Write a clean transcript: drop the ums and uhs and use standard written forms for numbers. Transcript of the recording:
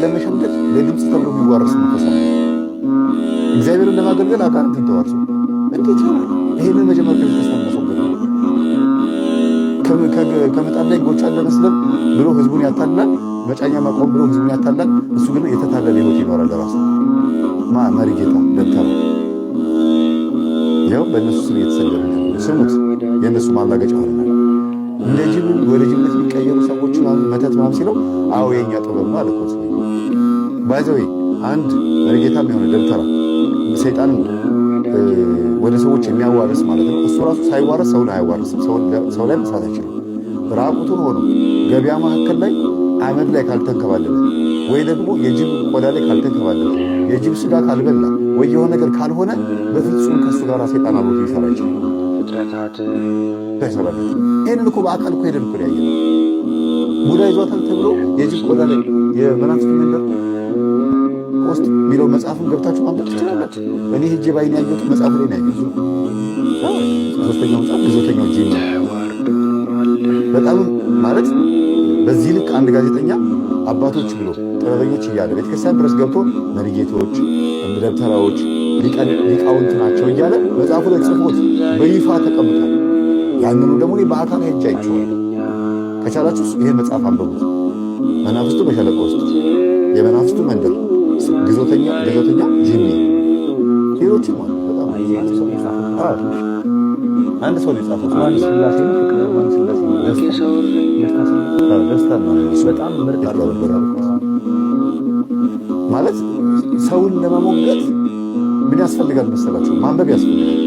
ለመሸምደድ ለድምፅ ተብሎ የሚዋረስ መንፈስ አለ። እግዚአብሔርን ለማገልገል አጋንንትን ተዋርሶ እንዴት ይሆናል? ይሄንን መጀመር ከቤተክርስቲያን ማስወገድ ነው። ከምጣድ ላይ ጎቻን ለመስለብ ብሎ ህዝቡን ያታልላል። መጫኛ ማቆም ብሎ ህዝቡን ያታልላል። እሱ ግን የተታለለ ህይወት ይኖራል። ለራሱ መሪጌታ ደብተራ ያው በእነሱ ስም እየተሰደበ ስሙት። የእነሱ ማላገጫ ሆነናል። እንደ ጅብ ወደ ጅብነት የሚቀየሩ ሰዎች መተት ምናምን ሲለው አዎ የኛ ጥበብ ነው አለ እኮ ሰውዬው። By the way፣ አንድ መሪጌታም የሆነ ደብተራ ሰይጣንም ወደ ሰዎች የሚያዋርስ ማለት ነው። እሱ ራሱ ሳይዋረስ ሰውን አያዋርስም። ሰው ላይ መስራት አይችልም። ራቁቱን ሆኖ ገበያ መካከል ላይ አመድ ላይ ካልተንከባለለ ወይ ደግሞ የጅብ ቆዳ ላይ ካልተንከባለለ፣ የጅብ ስጋ ካልበላ ወይ የሆነ ነገር ካልሆነ በፍጹም ከእሱ ጋር ሰይጣን አብሮት ሊሰራ አይችልም። አይሰራለት። ይህንን እኮ በአካል እኮ ሄደን እኮ ያየነው ቡዳ ይዟታል ተብሎ የጅብ ቆዳ ላይ የመናፍስት መንደር ውስጥ የሚለው መጽሐፍን ገብታችሁ ማንበብ ትችላላችሁ። እኔ ሄጄ ባይኔ ያየሁት መጽሐፉ ላይ ነው ያየሁት። ሶስተኛው መጽሐፍ ግዞተኛው ጂኒ ነው። በጣም ማለት በዚህ ልክ አንድ ጋዜጠኛ አባቶች ብሎ ጥበበኞች እያለ ቤተክርስቲያን ድረስ ገብቶ መሪጌቶች፣ ደብተራዎች፣ ሊቃውንት ናቸው እያለ መጽሐፉ ላይ ጽፎት በይፋ ተቀምጧል። ያንኑ ደግሞ እኔ በአካል ሄጄ አይቼዋለሁ። ከቻላችሁ ይሄን መጽሐፍ አንብቡት። መናፍስቱ በሸለቆ ውስጥ፣ የመናፍስቱ መንደር፣ ግዞተኛ ጂኒ፣ ሌሎችም አሉ። በጣም አንድ ሰው ነው የጻፈው። ደስታ በጣም ምርጥ። ማለት ሰውን ለመሞገት ምን ያስፈልጋል መሰላችሁ? ማንበብ ያስፈልጋል።